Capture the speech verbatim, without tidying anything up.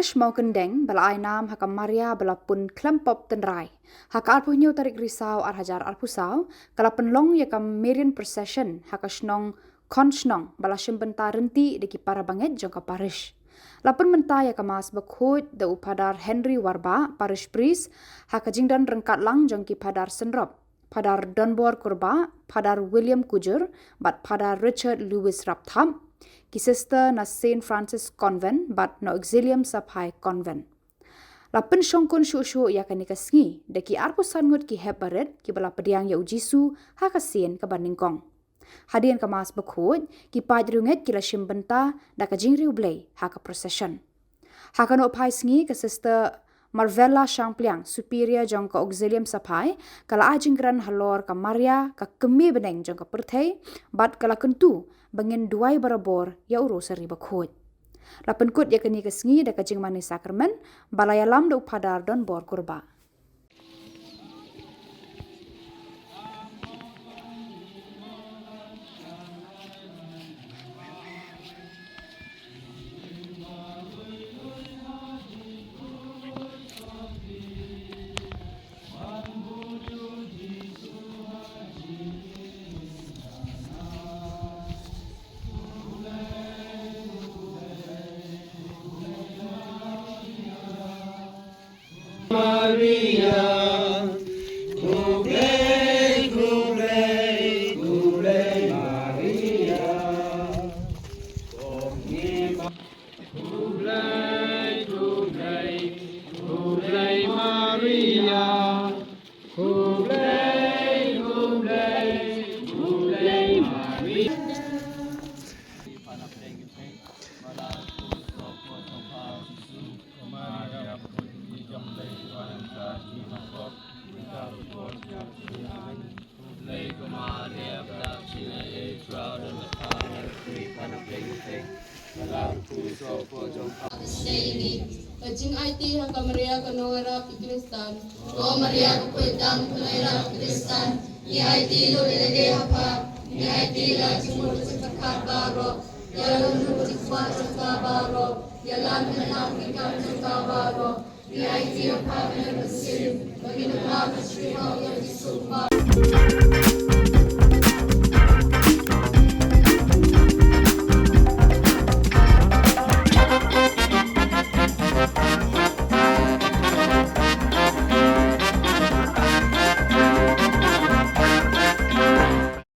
Parish Mawkyndeng ba la ai nam ha ka Maria ba la pun khlem pop tynrai ha ka arphew hynñiew tarik Risaw ar hajar arphew saw, ka la pynlong ïa ka Marian Procession ha ka shnong Khonshnong ba la shim bynta ryntih da ki para bangeit jong ka parish. La pynmynta ïa ka Mass bakhuid da u Phadar Henry Warbah, Parish Priest, ha ka jingdon ryngkat lang jong ki Phadar synrop, Phadar Donbor Kurbah, Phadar William Kujur bad Phadar Richard Lewis Rapthap, ki Sister na Saint Francis Convent bad na Auxilium Sapphire Convent. La pynshongkun shuh shuh ïa kane ka sngi da ki arphew san ngut ki hep barit kiba la pdiang ïa u Jisu ha ka sien kaba nyngkong. Hadien ka Mass bakhuid, ki paid riewngeit ki la shim bynta da ka jingriewblei ha ka procession. Ha ka nohphai sngi, ka Sister Marvella Shangpliang, Superior jong ka Auxilium Sapphire, ka la ai jingkren halor ka Maria, ka Kmie bneng jong ka pyrthei, bad ka la kyntu ba ngin duwai barabor ïa u Rosary bakhuid. La pynkut ïa kane ka sngi da ka jingmane sakramen ba la ïalam da u Phadar Donbor Kurbah. Maria, khublei, khublei, khublei Maria. Khublei, khublei, khublei Maria. Khublei, khublei, khublei Maria. Ka jingïeit ha ka Maria ka nongrap Khristan. Ko Maria ka khuid dang ka nongrap Khristan. Ngi aiti lut lade ha pha. Ngi aiti la jingmut jingpyrkhat baroh. Ïa la jingmut jingpyrkhat baroh. Ïa la mynta ki kam jingka baroh. Ngi aiti ha pha mynta ka mynsiem. Bagi ngi la ka jingpyrkhat ïa Jisu.